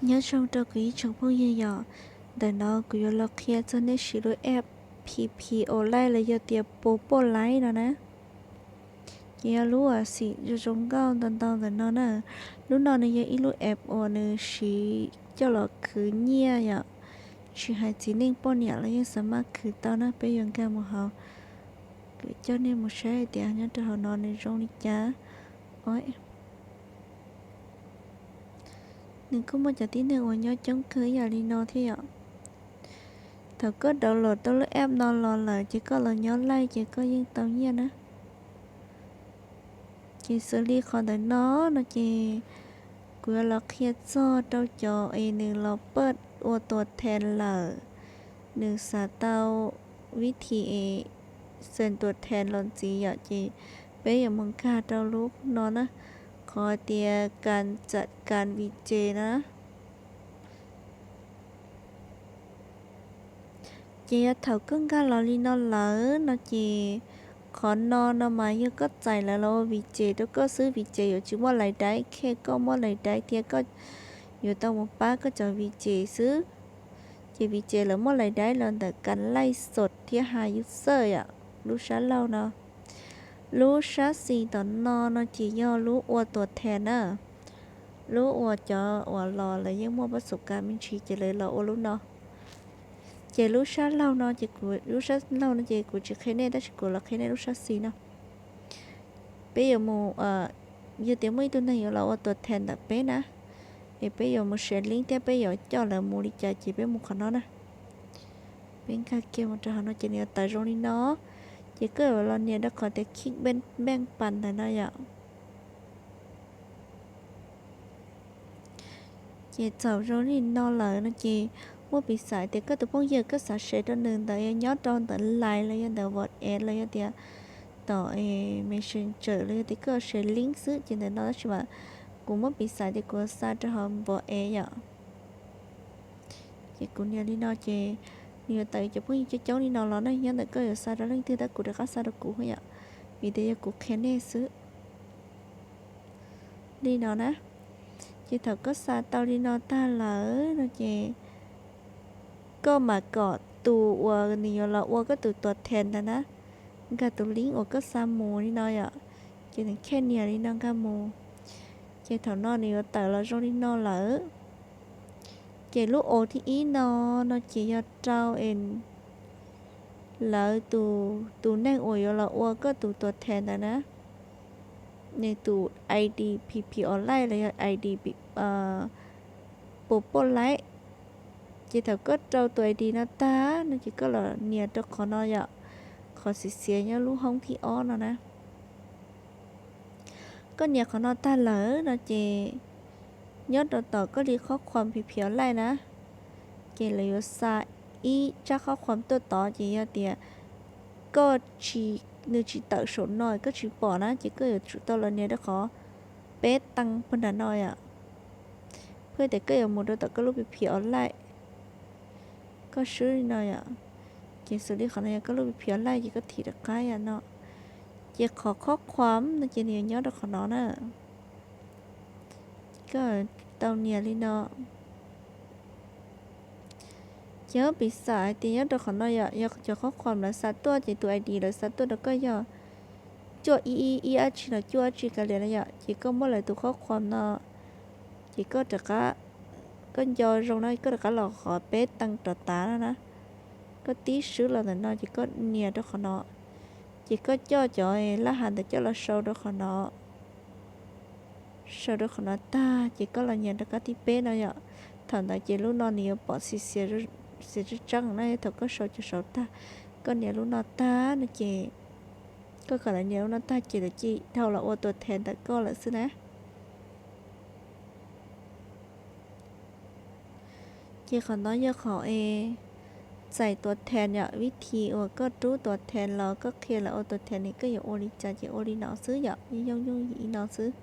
Nyob zoo rau kuv ib tsoom phooj ywg yom, ntawm no kuv yuav los qhia txog nej siv lub app P P Online los yog tias Pos Pos Laib no na. Ces yog lub uas xim zoo zoo nkauj ntau ntau ntawm no na. Lub no nws yog ib lub app uas nws siv coj los khwv nyiaj yom. Tsis hais txiv neej poj niam los yeej xav maj khwv tau na. Peb yuav nkag mus hauv, kuv coj nej mus saib hais tias nyob rau hauv no nws zoo li cas. Nws kuj muaj cov tib neeg uas nyob coob kawg ib yam li no thiab yom. Thaum koj download tau lub app no los lawm ces koj los nyob laij ces koj yeej tau nyiaj na. Ces xws li qhov ntawm no no ces kuv yuav los qhia txog rau cov es nws los paj ua tuam thees lawm, nws xav tau vib thim es xeem tuam thees los ntxiv yom, ces peb yuav mus nkag rau lub no na, qhov tias kas tsam kas vij ces na. Ces yog thaum koj nkag los li no lawm no ces qhov no no mas yog koj txais lawv los ua vij ces rau koj xwb, vij ces yuav tsis muaj lais daiv, khe koj muaj lais daiv thiab koj yuav tau mus pab koj cov vij ces xwb. Ces vij ces lawv muaj lais daiv los ntawm kas laij xom thiab ha yus xawj yom, lub sab laug no. Lub sab xis tom no no ces yog lub ua tuam thees na. Lub uas cov uas los lawv yeej muaj pab xum kas me ntsis ces lawv los ua lub no. Ces lub sab laug no ces kuv, lub sab laug no ces kuv tsis qhia nej tab sis kuv los qhia nej lub sab xis no. Peb yuav mus, yog tias muaj ib tug neeg yuav los ua tuam thees ntawm peb na, es peb yuav mus share link thiab peb yuav coj lawv mus li cas ces peb mus qhov no na. Peb nkag kiag mus rau hauv no ces nws yuav tawm zoo li no, ces koj yuav los nias rau qhov tias khij npeej pas ntawm no yom. Ces txaus zoo li no lawm no ces muaj piv xam tias koj tus phooj ywg koj xav share rau nws ntawd yog nyob rau ntawm Line los yog ntawm WhatsApp los yog tias tom Messenger los yog tias koj share link xwb ces ntawm no tab sis mas kuv muab piv xam tias kuv xa rau hauv WhatsApp yom. Ces kuv nias li no ces nws yuav tawm cov phooj ywg coob coob li no los ne, nyob ntawm koj yuav xa rau leej twg tab kuv rov qab xa rau kuv yom, vim tias yog kuv qhia nej xwb. Li no na, ces thaum koj xa tau li no tag lawm no ces koj mam kom tus uas nws yuav los ua koj tus tuam thees ntawd na, nkag tus link uas koj xa mus li no yom, ces nws khej nias li no nkag mus. Ces thaum no nws yuav tawm los zoo li no lawm. Ces lub O thib ib no, no ces yog rau es lawv tus, tus neeg uas yuav los ua koj tus tuam thees ntawd na, nws tus ID P P Online los yog ID Pos Pos Laib. Ces thaum koj rau tus ID no tag no ces koj los nias rau qhov no yom, qhov xiav xiav nyob lub hoob thib ob no na. Koj nias qhov no tag lawm no ces nyob rau tom koj li qhob qhuas P P Online na, ces lawv yuav xa ib tsab qhob qhuas tuaj tod ces yog tias koj tsis, nws tsis tawm saum no koj tsis pom na ces koj yuav tsum tau los nias rau qhov peb tees puag nram no yom. Phwj tias koj yuav mus rau tom koj lub P P Online, koj swb li no yom. Ces xws li qhov no yog koj lub P P Online ces koj thim rov qab yam no. Ces qhov qhob qhuas no ces nws yuav nyob rau qhov no na. Koj tau nias li no. Ces muab piv xam hais tias nyob rau qhov no yom, yog cov qhob qhuas lawv xa tuaj ces tus ID lawv xa tuaj rau koj yog cuaj ib ib ib dab tsi los cuaj dab tsi kav liam no yom, ces koj muab lawv tus qhob qhuas no, ces koj rov qab, koj nco zoo na koj rov qab los qhov peb tees rov tav no na. Koj tib swb los ntawm no ces koj nias rau qhov no, ces koj coj cov laj has ntawd coj los sau rau qhov no. Sau rau qhov no tag ces koj los nias rau kab thib peb no yom. Thaum ntawd ces lub no nws yuav pom xiav xiav tseeb tseeb na, thaum koj sau cov saud tag, koj nias lub no tag no ces, koj kom lawv nias lub no tag ces lawv cia li dhau los ua tuam thees ntawm koj lawm xwb na. Ces qhov no yog qhov es txais tuam thees yom, vib thim uas koj rub tuam thees los koj qhia lawv ua tuam thees ne koj yuav ua li cas ces ua li no xwb yom, yooj yooj yim li no xwb.